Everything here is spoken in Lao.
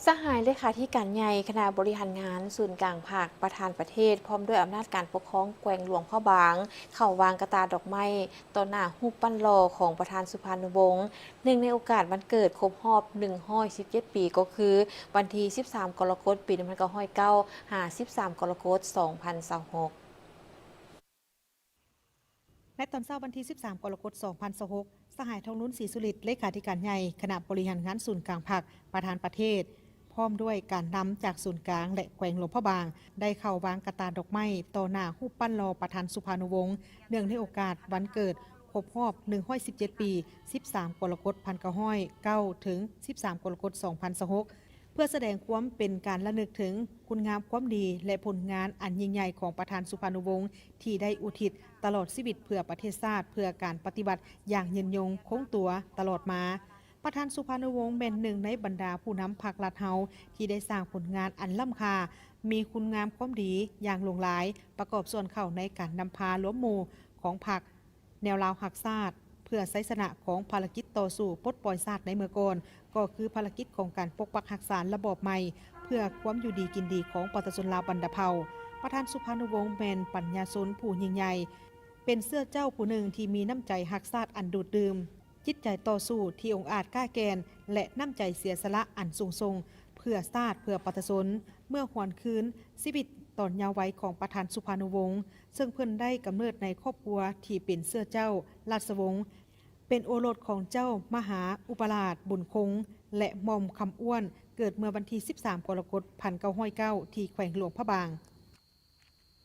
ສະຫາຍເລຂາທິການໃຫຍ່ຄະນະບໍລິຫານງານສູນກາງພັກ, ປະທານປະເທດ ພ້ອມດ້ວຍອຳນາດການປົກຄອງແຂວງຫຼວງພະບາງ ເຂົ້າວາງກະຕ່າດອກໄມ້ຕໍ່ໜ້າຮູບປັ້ນຫຼໍ່ຂອງປະທານສຸພານຸວົງ ເນື່ອງໃນໂອກາດວັນເກີດຄົບຮອບໜຶ່ງຮ້ອຍສິບເຈັດປີ ກໍຄືວັນທີສິບສາມ ກໍລະກົດ ປີໜຶ່ງພັນເກົ້າຮ້ອຍເກົ້າ ຫາ ສິບສາມ ກໍລະກົດ ສອງພັນຊາວຫົກ. ໃນຕອນເຊົ້າວັນທີສິບສາມ ກໍລະກົດ ສອງພັນຊາວຫົກ, ສະຫາຍ ທອງລຸນ ສີສຸລິດ ເລຂາທິການໃຫຍ່ຄະນະບໍລິຫານງານສູນກາງພັກ, ປະທານປະເທດ ພ້ອມດ້ວຍການນຳຈາກສູນກາງ ແລະ ແຂວງຫຼວງພະບາງ ໄດ້ເຂົ້າວາງກະຕ່າດອກໄມ້ຕໍ່ໜ້າຮູບປັ້ນຫຼໍ່ປະທານສຸພານຸວົງ ເນື່ອງໃນໂອກາດວັນເກີດຄົບຮອບໜຶ່ງຮ້ອຍສິບເຈັດປີ ສິບສາມ ກໍລະກົດ ພັນເກົ້າຮ້ອຍເກົ້າ ເຖິງ ສິບສາມ ກໍລະກົດ ສອງພັນຊາວຫົກ ເພື່ອສະແດງຄວາມເປັນການລະນຶກເຖິງຄຸນງາມຄວາມດີ ແລະ ຜົນງານອັນຍິ່ງໃຫຍ່ຂອງປະທານສຸພານຸວົງ ທີ່ໄດ້ອຸທິດຕະຫຼອດຊີວິດເພື່ອປະເທດຊາດ, ເພື່ອການປະຕິວັດຢ່າງຍືນຍົງຄົງຕົວຕະຫຼອດມາ. ປະທານສຸພານຸວົງແມ່ນໜຶ່ງໃນບັນດາຜູ້ນຳພັກລັດເຮົາ ທີ່ໄດ້ສ້າງຜົນງານອັນລ້ຳຄ່າ, ມີຄຸນງາມຄວາມດີຢ່າງຫຼວງຫຼາຍ, ປະກອບສ່ວນເຂົ້າໃນການນຳພາລວມໝູ່ຂອງພັກ ແນວລາວຮັກຊາດ ເພື່ອໄຊຊະນະຂອງພາລະກິດຕໍ່ສູ້ປົດປ່ອຍຊາດໃນເມື່ອກ່ອນ, ກໍຄືພາລະກິດຂອງການປົກປັກຮັກສາລະບອບໃໝ່ ເພື່ອຄວາມຢູ່ດີກິນດີຂອງປະຊາຊົນລາວບັນດາເຜົ່າ. ປະທານສຸພານຸວົງແມ່ນປັນຍາຊົນຜູ້ຍິ່ງໃຫຍ່, ເປັນເຊື້ອເຈົ້າຜູ້ໜຶ່ງທີ່ມີນ້ຳໃຈຮັກຊາດອັນດູດດື່ມ, ຈິດໃຈຕໍ່ສູ້ທີ່ອົງອາດກ້າແກ່ນ ແລະ ນ້ຳໃຈເສຍສະຫຼະອັນສູງສົ່ງເພື່ອຊາດ, ເພື່ອປະຊາຊົນ. ເມື່ອຫວນຄືນຊີວິດຕອນເຍົາໄວຂອງປະທານສຸພານຸວົງ, ເຊິ່ງເພິ່ນໄດ້ກຳເນີດໃນຄອບຄົວທີ່ເປັນເຊື້ອເຈົ້າລາຊະວົງ, ເປັນໂອລົດຂອງເຈົ້າມະຫາອຸປະລາດບຸນຄົງ ແລະ ໝ່ອມຄຳອ້ວນ, ເກີດເມື່ອວັນທີສິບສາມ ກໍລະກົດ ພັນເກົ້າຮ້ອຍເກົ້າ ທີ່ແຂວງຫຼວງພະບາງ.